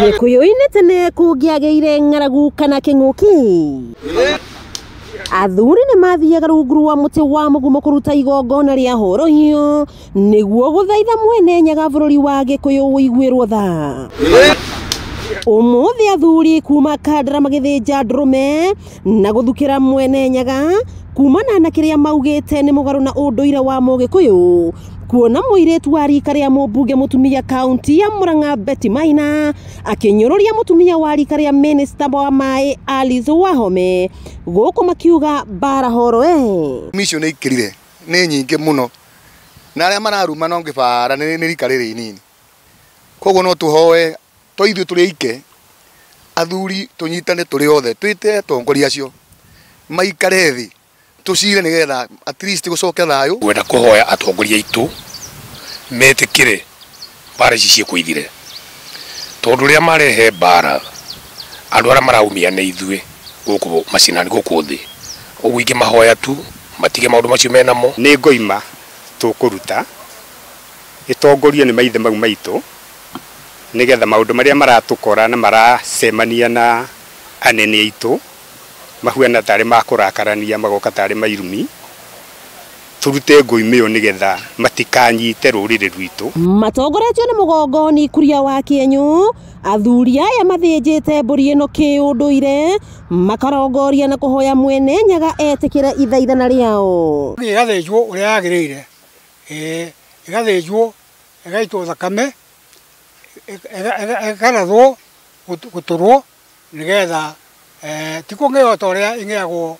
Gĩkũyũ-inĩ tene kũngĩagĩire ng'aragu kana kĩng'ũki, athuri nĩ mathiaga rungu rwa mũtĩ wa mũgumo kũruta igongona rĩa horohio nĩguo gũthaitha mwene Nyaga bũrũri wa Gĩkũyũ ũiguĩrwo tha. Ũmũthĩ athuri kuma Kandara magĩthĩnja ndũrũme na gũthukĩra mwene Nyaga kumana na kĩrĩa maugĩte nĩ mũgarũ na ũndũire wa Mũgĩkũyũ, kuona mũirĩtu wa rika rĩa mũmbunge mũtumia kaunti ya Murang'a Betty Maina akĩnyũrũria mũtumia wa rika rĩa minista wa maĩ Alice Wahome, gũkũ makiuga mbara horoe. Icio nĩ ikĩrire nĩ nyingĩ mũno na arĩa mararuma no ngĩbara nĩ rika rĩrĩ inini, koguo no tũhoe to ithuĩ tũrĩ aike athuri tũnyitane tũrĩ othe twĩte atongoria acio maikare thĩ tũcire nĩgetha at least gũcoke thayũ. Gwenda kũhoya atongoria aitũ metĩkĩre mbara ici ciĩkũithire, tondũ rĩrĩa marehe mbara andũ arĩa maraumia nĩ ithuĩ gũkũ macinani gũkũ thĩ, ũguo ingĩmahoya tu matige maũndũ macio menamo. Nĩ ngoima tũkũruta ĩtongorio nĩ maithe mau maitũ nĩgetha maũndũ marĩa maratũkora na maracemania na anene aitũ mahuana tarĩ makũrakarania magoka tarĩ mairumi, tũrute ngũima ĩyo nĩgetha matikanyite rũrĩrĩ rwitũ. Matongoretio nĩ mũgongoni Kuria wa Kĩenyũ, athuri aya mathĩnjĩte mbũri ĩno kĩũndũire makarongoria na kũhoya mwene Nyaga etĩkĩre ithaithana rĩao. Ĩgathĩnjwo ũrĩa yagĩrĩire, ĩgathĩnjwo ĩgaitwo thakame, ĩkarathwo gũtũrwo nĩgetha ti kũng'ĩo ta ũrĩa ĩng'ĩagwo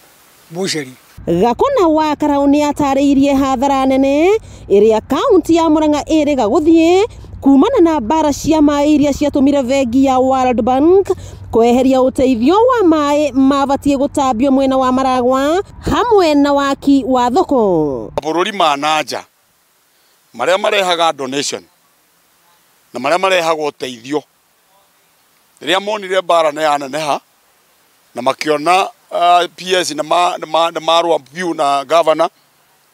mbucĩri. Gakũna wa Karau nĩ atarĩirie hathara nene ĩrĩa kaunti ya Murang'a ĩrĩga gũthiĩ kumana na mbara cia maĩ iria ciatũmire bengi ya World Bank kweheria ũteithio wa maĩ mabatiĩ gũtambio mwena wa Maragwa hamwe na waki wa thoko. Mabũrũri ma nanja marĩa marehaga donation na marĩa marehaga ũteithio, rĩrĩa monire mbara nĩ yaneneha na makiona PS na marũa biũ na governor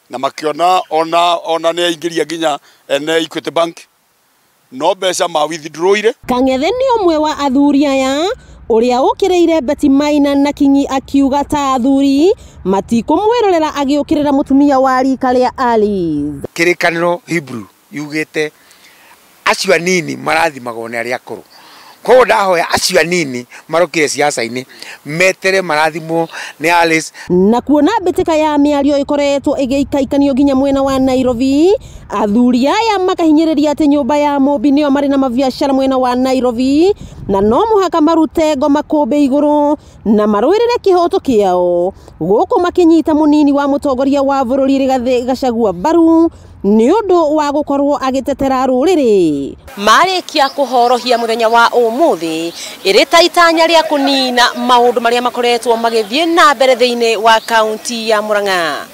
na makiona ona nĩ aingĩria nginya ene Equity Bank no mbeca ma withdrawire. Kang'ethe nĩ ũmwe wa athuri aya ũrĩa ũkĩrĩire Betty Maina na Kinyi akiuga ta athuri matikũmwĩrorera agĩũkĩrĩra mũtumia wa rika rĩa Alice. Kĩrĩkanĩro Hebrew yugĩte acio anini marathimagwo nĩ arĩa akũrũ, koguo ndahoya acio anini marokire siasa-inĩ metere marathimwo nĩ Alice. Na kuona mbĩtĩka ya mĩario ĩkoretwo ĩgĩikaikanio nginya mwena wa Nairobi, athuri aya makahinyĩrĩria atĩ nyũmba ya Mũmbi nĩo marĩ na mabiacara mwena wa Nairobi na no mũhaka marute ngoma kũmbĩ igũrũ na marũĩrĩre kĩhoto kĩao, gũkũ makĩnyita mũnini wa mũtongoria wa bũrũri Rigathĩ Gachagua mbaru nĩ ũndũ wa gũkorwo agĩtetera rũrĩrĩ. Marĩkia kũhorohia mũthenya wa ũmũthĩ ĩrĩ ta itanya rĩa kũnina maũndũ marĩa makoretwo magĩthiĩ na mbere thĩinĩ wa kaunti ya Murang'a.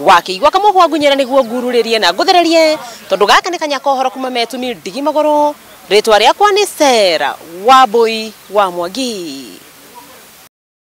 Wakĩigua kamũhwa ngunyĩra nĩguo ngururĩrie na ngũthererie, tondũ gaka nĩ kanya kohoro kuma metumi ndigi magũrũ. Rĩtwa rĩakwa nĩ Sarah Wambui wa Mwangi.